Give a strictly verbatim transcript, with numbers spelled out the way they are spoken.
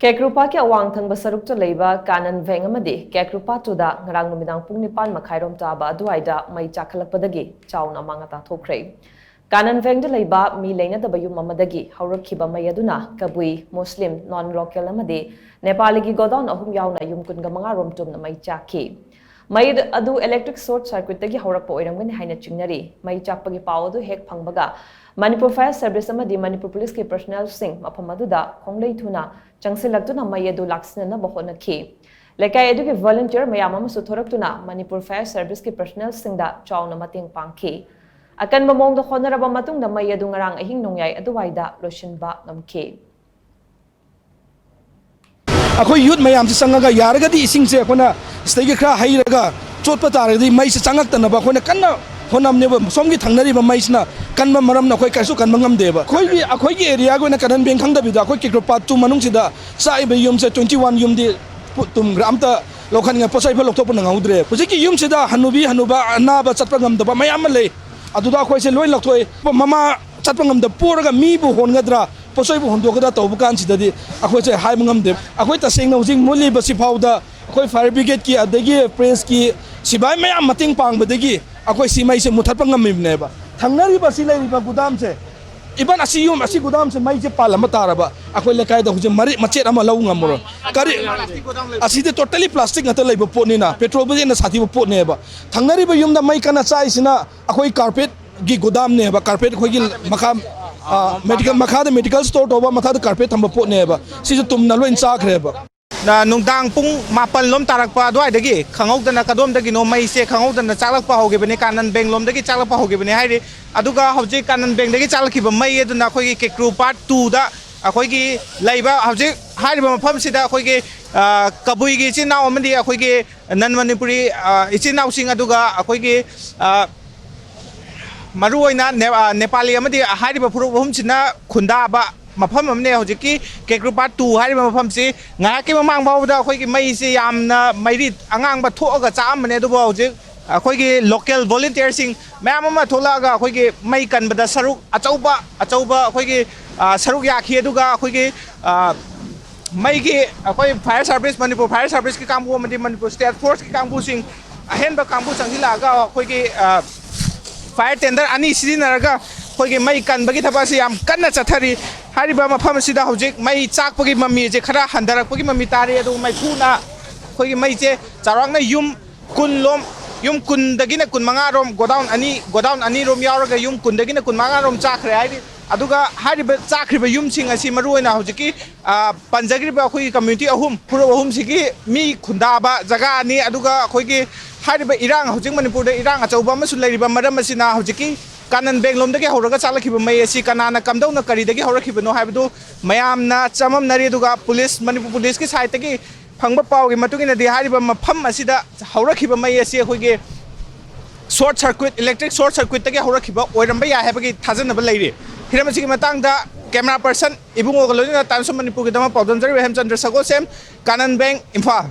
ꯀꯦꯀ꯭ꯔꯨꯄꯥꯠꯀꯤ ꯑꯋꯥꯡ ꯊꯪꯕ ꯁꯔꯨꯛꯇ ꯂꯩꯕ ꯀꯥꯅꯟ ꯚꯦꯡ ꯑꯃꯗꯤ ꯀꯦꯀ꯭ꯔꯨꯄꯥꯠ ꯇꯨꯗ ꯉꯔꯥꯡ ꯅꯨꯃꯤꯗꯥꯡ ꯄꯨꯡ ꯅꯤꯄꯥꯟ ꯃꯈꯥꯏꯔꯣꯝ ꯇꯥꯕ ꯑꯗꯨꯋꯥꯏꯗ ꯃꯩ ꯆꯥꯛꯈꯠꯂꯛꯄꯗꯒꯤ ꯆꯥꯎꯅ ꯑꯃꯥꯡ ꯑꯇꯥ ꯊꯣꯛꯈ꯭ꯔꯦ꯫ ꯀꯥꯅꯟ ꯚꯦꯡꯗ ꯂꯩꯕ ꯃꯤ ꯂꯩꯅꯗꯕ ꯌꯨꯝ ꯑꯃꯗꯒꯤ ꯍꯧꯔꯛꯈꯤꯕ ꯃꯩ ꯑꯗꯨꯅ ꯀꯕꯨꯏ, ꯃꯨꯁꯂꯤꯝ, ꯅꯣꯟ ꯂꯣꯀꯦꯜ ꯑꯃꯗꯤ ꯅꯦꯄꯥꯂꯤꯒꯤ ꯒꯣꯗꯥꯎꯟ ꯑꯍꯨꯝ ꯌꯥꯎꯅ ꯌꯨꯝ ꯀꯨꯟꯒ ꯃꯉꯥ ꯔꯣꯝ ꯇꯨꯝꯅ ꯃꯩ ꯆꯥꯛꯈꯤ꯫ ꯃꯩ ꯑꯗꯨ ꯏꯂꯦꯛꯇ꯭ꯔꯤꯛ ꯁꯣꯔꯠ ꯁꯔꯀ꯭ꯌꯨꯠꯇꯒꯤ ꯍꯧꯔꯛꯄ ꯑꯣꯏꯔꯝꯒꯅꯤ ꯍꯥꯏꯅ ꯆꯤꯡꯅꯔꯤ꯫ ꯃꯩ ꯆꯥꯛꯄꯒꯤ ꯄꯥꯎ ꯑꯗꯨ ꯍꯦꯛ ꯐꯪꯕꯒ ꯃꯅꯤꯄꯨꯔ ꯐꯥꯌꯔ ꯁꯔꯚꯤꯁ ꯑꯃꯗꯤ ꯃꯅꯤꯄꯨꯔ ꯄꯨꯂꯤꯁꯀꯤ ꯄꯔꯁꯣꯅꯦꯜꯁꯤꯡ ꯃꯐꯝ ꯑꯗꯨꯗ ꯈꯣꯡꯂꯩ ꯊꯨꯅ ꯆꯪꯁꯤꯜꯂꯛꯇꯨꯅ ꯃꯩ ꯑꯗꯨ ꯂꯥꯛꯁꯤꯟꯅꯅꯕ ꯍꯣꯠꯅꯈꯤ꯫ ꯂꯩꯀꯥꯏ ꯑꯗꯨꯒꯤ ꯚꯣꯂꯨꯟꯇꯤꯌꯔ ꯃꯌꯥꯝ ꯑꯃꯁꯨ ꯊꯣꯔꯛꯇꯨꯅ ꯃꯅꯤꯄꯨꯔ ꯐꯥꯌꯔ ꯁꯔꯚꯤꯁꯀꯤ ꯄꯔꯁꯣꯅꯦꯜꯁꯤꯡꯗ ꯆꯥꯎꯅ ꯃꯇꯦꯡ ꯄꯥꯡꯈꯤ꯫ ꯑꯀꯟꯕ ꯃꯑꯣꯡꯗ ꯍꯣꯠꯅꯔꯕ ꯃꯇꯨꯡꯗ ꯃꯩ ꯑꯗꯨ ꯉꯔꯥꯡ ꯑꯍꯤꯡ ꯅꯣꯡꯌꯥꯏ ꯑꯗꯨꯋꯥꯏꯗ ꯂꯣꯏꯁꯤꯟꯕ ꯉꯝꯈꯤ꯫ ꯑꯩꯈꯣꯏ ꯌꯨꯠ ꯃꯌꯥꯝꯁꯦ ꯆꯪꯉꯒ ꯌꯥꯔꯒꯗꯤ ꯏꯁꯤꯡꯁꯦ ꯑꯩꯈꯣꯏꯅ ꯁꯤꯗꯒꯤ ꯈꯔ ꯍꯩꯔꯒ ꯆꯣꯠꯄ ꯇꯥꯔꯒꯗꯤ ꯃꯩꯁꯦ ꯆꯪꯉꯛꯇꯅꯕ ꯑꯩꯈꯣꯏꯅ ꯀꯟꯅ ꯍꯣꯠꯅꯕꯅꯦꯕ꯫ ꯁꯣꯝꯒꯤ ꯊꯪꯅꯔꯤꯕ ꯃꯩꯁꯤꯅ ꯀꯟꯕ ꯃꯔꯝꯅ ꯑꯩꯈꯣꯏ ꯀꯩꯁꯨ ꯀꯟꯕ ꯉꯝꯗꯦꯕ꯫ ꯑꯩꯈꯣꯏꯒꯤ ꯑꯩꯈꯣꯏꯒꯤ ꯑꯦꯔꯤꯌꯥꯒꯤ ꯑꯣꯏꯅ ꯀꯥꯅꯟ ꯚꯦꯡ ꯈꯪꯗꯕꯤꯗ ꯑꯩꯈꯣꯏ ꯀꯦꯀ꯭ꯔꯨꯄꯥꯠ ꯇꯨ ꯃꯅꯨꯡꯁꯤꯗ ꯆꯥꯛꯏꯕ ꯌꯨꯝꯁꯦ twenty one ꯌꯨꯝꯗꯤ ꯄꯨ- ꯇꯨꯝꯈ꯭ꯔꯦ꯫ ꯑꯝꯇ ꯂꯧꯈꯠꯅꯤꯡꯉꯥꯏ ꯄꯣꯠꯆꯩ ꯐꯥꯎ ꯂꯧꯊꯣꯛꯄ ꯅꯪꯍꯧꯗ꯭ꯔꯦ꯫ ꯍꯧꯖꯤꯛꯀꯤ ꯌꯨꯝꯁꯤꯗ ꯍꯅꯨꯕꯤ ꯍꯅꯨꯕ ꯑꯅꯥꯕ ꯆꯠꯄ ꯉꯝꯗꯕ ꯃꯌꯥꯝ ꯑꯃ ꯂꯩ꯫ ꯑꯗꯨꯗ ꯑꯩꯈꯣꯏꯁꯦ ꯂꯣꯏ ꯂꯧꯊꯣꯛꯑꯦ꯫ ꯃꯃꯥ ꯆꯠꯄ ꯉꯝꯗꯕ ꯄꯣꯔꯒ ꯃꯤꯕꯨ ꯍꯣꯟꯒꯗ꯭ꯔꯥ, ꯄꯣꯠꯆꯩꯕꯨ ꯍꯣꯟꯗꯣꯛꯀꯗ꯭ꯔꯥ ꯇꯧꯕ ꯀꯥꯟꯁꯤꯗꯗꯤ ꯑꯩꯈꯣꯏꯁꯦ ꯍꯥꯏꯕ ꯉꯝꯗꯦ꯫ ꯑꯩꯈꯣꯏ ꯇꯁꯦꯡꯅ ꯍꯧꯖꯤꯛ ꯃꯨꯠꯂꯤꯕꯁꯤ ꯐꯥꯎꯗ ꯑꯩꯈꯣꯏ ꯐꯥꯌꯔ ꯕ꯭ꯔꯤꯒꯦꯗꯀꯤ ꯑꯗꯒꯤ ꯄ꯭ꯔꯦꯁꯀꯤ ꯁꯤꯕꯥꯏ ꯃꯌꯥꯝ ꯃꯇꯦꯡ ꯄꯥꯡꯕꯗꯒꯤ ꯑꯩꯈꯣꯏ ꯁꯤ ꯃꯩꯁꯦ ꯃꯨꯊꯠꯄ ꯉꯝꯃꯤꯕꯅꯦꯕ꯫ ꯊꯪꯅꯔꯤꯕ ꯑꯁꯤ ꯂꯩꯔꯤꯕ ꯒꯨꯗꯥꯝꯁꯦ, ꯏꯚꯟ ꯑꯁꯤ ꯌꯨꯝ, ꯑꯁꯤ ꯒꯨꯗꯥꯝꯁꯦ ꯃꯩꯁꯦ ꯄꯥꯜꯂꯝꯕ ꯇꯥꯔꯕ ꯑꯩꯈꯣꯏ ꯂꯩꯀꯥꯏꯗ ꯍꯧꯖꯤꯛ ꯃꯔꯤ ꯃꯆꯦꯠ ꯑꯃ ꯂꯧ ꯉꯝꯃꯔꯣꯏ꯫ ꯀꯔꯤ? ꯑꯁꯤꯗꯤ ꯇꯣꯇꯦꯂꯤ ꯄ꯭ꯂꯥꯁꯇꯤꯛ ꯉꯥꯛꯇ ꯂꯩꯕ ꯄꯣꯠꯅꯤꯅ ꯄꯦꯇ꯭ꯔꯣꯜꯕꯨꯗꯤ ꯍꯦꯟꯅ ꯁꯥꯊꯤꯕ ꯄꯣꯠꯅꯦꯕ꯫ ꯊꯪꯅꯔꯤꯕ ꯌꯨꯝꯗ ꯃꯩ ꯀꯟꯅ ꯆꯥꯛꯏꯁꯤꯅ ꯑꯩꯈꯣꯏ ꯀꯥꯔꯄꯦꯠꯀꯤ ꯒꯨꯗꯥꯝꯅꯦꯕ꯫ ꯀꯥꯔꯄꯦꯠ ꯑꯩꯈꯣꯏꯒꯤ ꯃꯈꯥ, ꯑ, ꯃꯦꯗꯤꯀꯦꯜ, ꯃꯈꯥꯗ ꯃꯦꯗꯤꯀꯦꯜ ꯁ꯭ꯇꯣꯔ ꯇꯧꯕ, ꯃꯊꯛꯇ ꯀꯥꯔꯄꯦꯠ ꯊꯝꯕ ꯄꯣꯠꯅꯦꯕ꯫ ꯁꯤꯁꯨ ꯇꯨꯝꯅ ꯂꯣꯏ ꯆꯥꯈ꯭ꯔꯦꯕ꯫ ꯅ-, ꯅꯨꯡꯗꯥꯡ ꯄꯨꯡ ꯃꯥꯄꯜ ꯂꯣꯝ ꯇꯥꯔꯛꯄ ꯑꯗꯨꯋꯥꯏꯗꯒꯤ ꯈꯪꯍꯧꯗꯅ ꯀꯗꯣꯝꯗꯒꯤꯅꯣ ꯃꯩꯁꯦ ꯈꯪꯍꯧꯗꯅ ꯆꯥꯛꯂꯛꯄ ꯍꯧꯈꯤꯕꯅꯤ, ꯀꯥꯅꯟ ꯕꯦꯡꯂꯣꯝꯗꯒꯤ ꯆꯥꯛꯂꯛꯄ ꯍꯧꯈꯤꯕꯅꯤ ꯍꯥꯏꯔꯤ꯫ ꯑꯗꯨꯒ ꯍꯧꯖꯤꯛ ꯀꯥꯅꯟ ꯕꯦꯡꯗꯒꯤ ꯆꯥꯛꯂꯛꯈꯤꯕ ꯃꯩ ꯑꯗꯨꯅ ꯑꯩꯈꯣꯏꯒꯤ ꯀꯦꯀ꯭ꯔꯨ ꯄꯥꯔꯠ ꯇꯨꯗ ꯑꯩꯈꯣꯏꯒꯤ ꯂꯩꯕ ꯍꯧꯖꯤꯛ ꯍꯥꯏꯔꯤꯕ ꯃꯐꯝꯁꯤꯗ ꯑꯩꯈꯣꯏꯒꯤ, ꯑ, ꯀꯕꯨꯏꯒꯤ ꯏꯆꯤꯟ ꯏꯅꯥꯎ ꯑꯃꯗꯤ ꯑꯩꯈꯣꯏꯒꯤ ꯅꯟ ꯃꯅꯤꯄꯨꯔꯤ, ꯑ, ꯏꯆꯤꯟ ꯏꯅꯥꯎꯁꯤꯡ, ꯑꯗꯨꯒ ꯑꯩꯈꯣꯏꯒꯤ, ꯑ, ꯃꯔꯨꯑꯣꯏꯅ ꯅꯦ-, ꯑ, ꯅꯦꯄꯥꯂꯤ ꯑꯃꯗꯤ ꯍꯥꯏꯔꯤꯕ ꯐꯨꯔꯨꯞ ꯑꯍꯨꯝꯁꯤꯅ ꯈꯨꯟꯗꯥꯕ ꯃꯐꯝ ꯑꯃꯅꯦ꯫ ꯍꯧꯖꯤꯛꯀꯤ ꯀꯦꯀ꯭ꯔꯨ ꯄꯥꯔꯠ ꯇꯨ ꯍꯥꯏꯔꯤꯕ ꯃꯐꯝꯁꯤ ꯉꯥꯏꯍꯥꯛꯀꯤ ꯃꯃꯥꯡ ꯐꯥꯎꯕꯗ ꯑꯩꯈꯣꯏꯒꯤ ꯃꯩꯁꯤ ꯌꯥꯝꯅ ꯃꯩꯔꯤ ꯑꯉꯥꯡꯕ ꯊꯣꯛꯑꯒ ꯆꯥꯛꯑꯝꯕꯅꯦ, ꯑꯗꯨꯕꯨ ꯍꯧꯖꯤꯛ ꯑꯩꯈꯣꯏꯒꯤ ꯂꯣꯀꯦꯜ ꯚꯣꯂꯨꯟꯇꯤꯌꯔꯁꯤꯡ ꯃꯌꯥꯝ ꯑꯃ ꯊꯣꯛꯂꯛꯑꯒ ꯑꯩꯈꯣꯏꯒꯤ ꯃꯩ ꯀꯟꯕꯗ ꯁꯔꯨꯛ ꯑꯆꯧꯕ, ꯑꯆꯧꯕ ꯑꯩꯈꯣꯏꯒꯤ, ꯑ, ꯁꯔꯨꯛ ꯌꯥꯈꯤ꯫ ꯑꯗꯨꯒ ꯑꯩꯈꯣꯏꯒꯤ, ꯑ, ꯃꯩꯒꯤ ꯑꯩꯈꯣꯏ ꯐꯥꯌꯔ ꯁꯥꯔꯚꯤꯁ, ꯃꯅꯤꯄꯨꯔ ꯐꯥꯌꯔ ꯁꯥꯔꯚꯤꯁꯀꯤ ꯀꯥꯡꯕꯨ ꯑꯃꯗꯤ ꯃꯅꯤꯄꯨꯔ ꯁ꯭ꯇꯦꯠ ꯐꯣꯔꯁꯀꯤ ꯀꯥꯡꯕꯨꯁꯤꯡ ꯑꯍꯦꯟꯕ ꯀꯥꯡꯕꯨ ꯆꯪꯁꯤꯜꯂꯛꯑꯒ ꯑꯩꯈꯣꯏꯒꯤ ꯐꯥꯌꯔ ꯇꯦꯟꯗꯔ ꯑꯅꯤ ꯁꯤꯖꯤꯟꯅꯔꯒ ꯑꯩꯈꯣꯏꯒꯤ ꯃꯩ ꯀꯟꯕꯒꯤ ꯊꯕꯛ ꯑꯁꯤ ꯌꯥꯝ ꯀꯟꯅ ꯆꯠꯊꯔꯤ꯫ ꯍꯥꯏꯔꯤꯕ ꯃꯐꯝ ꯑꯁꯤꯗ ꯍꯧꯖꯤꯛ ꯃꯩ ꯆꯥꯛꯄꯒꯤ ꯃꯃꯤꯁꯦ ꯈꯔ ꯍꯟꯊꯔꯛꯄꯒꯤ ꯃꯃꯤ ꯇꯥꯔꯤ, ꯑꯗꯨꯒ ꯃꯩꯈꯨꯅ ꯑꯩꯈꯣꯏꯒꯤ ꯃꯩꯁꯦ ꯆꯥꯎꯔꯥꯛꯅ ꯌꯨꯝ ꯀꯨꯟ ꯂꯣꯝ, ꯌꯨꯝ ꯀꯨꯟꯗꯒꯤꯅ ꯀꯨꯟꯃꯉꯥ ꯔꯣꯝ, ꯒꯣꯗꯥꯎꯟ ꯑꯅꯤ, ꯒꯣꯗꯥꯎꯟ ꯑꯅꯤ ꯔꯣꯝ ꯌꯥꯎꯔꯒ ꯌꯨꯝ ꯀꯨꯟꯗꯒꯤꯅ ꯀꯨꯟꯃꯉꯥ ꯔꯣꯝ ꯆꯥꯈ꯭ꯔꯦ ꯍꯥꯏꯔꯤ꯫ ꯑꯗꯨꯒ ꯍꯥꯏꯔꯤꯕ ꯆꯥꯈ꯭ꯔꯤꯕ ꯌꯨꯝꯁꯤꯡ ꯑꯁꯤ ꯃꯔꯨꯑꯣꯏꯅ ꯍꯧꯖꯤꯛꯀꯤ, ꯑ, ꯄꯟꯖꯈ꯭ꯔꯤꯕ ꯑꯩꯈꯣꯏꯒꯤ ꯀꯝꯃ꯭ꯌꯨꯅꯤꯇꯤ ꯑꯍꯨꯝ, ꯐꯨꯔꯨꯞ ꯑꯍꯨꯝꯁꯤꯒꯤ ꯃꯤ ꯈꯨꯟꯗꯥꯕ ꯖꯒꯥꯅꯤ꯫ ꯑꯗꯨꯒ ꯑꯩꯈꯣꯏꯒꯤ ꯍꯥꯏꯔꯤꯕ ꯏꯔꯥꯡ, ꯍꯧꯖꯤꯛ ꯃꯅꯤꯄꯨꯔꯗ ꯏꯔꯥꯡ ꯑꯆꯧꯕ ꯑꯃꯁꯨ ꯂꯩꯔꯤꯕ ꯃꯔꯝ ꯑꯁꯤꯅ ꯍꯧꯖꯤꯛꯀꯤ ꯀꯥꯅꯟ ꯕꯦꯡ ꯂꯣꯝꯗꯒꯤ ꯍꯧꯔꯒ ꯆꯥꯛꯂꯛꯈꯤꯕ ꯃꯩ ꯑꯁꯤ ꯀꯅꯥꯅ ꯀꯝꯗꯧꯅ ꯀꯔꯤꯗꯒꯤ ꯍꯧꯔꯛꯈꯤꯕꯅꯣ ꯍꯥꯏꯕꯗꯨ ꯃꯌꯥꯝꯅ ꯆꯃꯝꯅꯔꯤ꯫ ꯑꯗꯨꯒ ꯄꯨꯂꯤꯁ, ꯃꯅꯤꯄꯨꯔ ꯄꯨꯂꯤꯁꯀꯤ ꯁꯥꯏꯠꯇꯒꯤ ꯐꯪꯕ ꯄꯥꯎꯒꯤ ꯃꯇꯨꯡ ꯏꯟꯅꯗꯤ ꯍꯥꯏꯔꯤꯕ ꯃꯐꯝ ꯑꯁꯤꯗ ꯍꯧꯔꯛꯈꯤꯕ ꯃꯩ ꯑꯁꯤ ꯑꯩꯈꯣꯏꯒꯤ ꯁꯣꯔꯠ ꯁꯔꯀ꯭ꯌꯨꯠ, ꯏꯂꯦꯛꯇ꯭ꯔꯤꯛ ꯁꯣꯔꯠ ꯁꯔꯀ꯭ꯌꯨꯠꯇꯒꯤ ꯍꯧꯔꯛꯈꯤꯕ ꯑꯣꯏꯔꯝꯕ ꯌꯥꯏ ꯍꯥꯏꯕꯒꯤ ꯊꯥꯖꯅꯕ ꯂꯩꯔꯤ꯫ ꯍꯤꯔꯝ ꯑꯁꯤꯒꯤ ꯃꯇꯥꯡꯗ ꯀꯦꯃꯦꯔꯥ ꯄꯔꯁꯟ ꯏꯕꯨꯡꯉꯣꯒ ꯂꯣꯏꯅꯅ Times of Manipurꯒꯤꯗꯃꯛ ꯄꯥꯎꯗꯝꯖꯔꯤꯕ ꯍꯦꯝꯆꯟꯗ꯭ꯔ Sagolsem, Kanan bank, Imphal.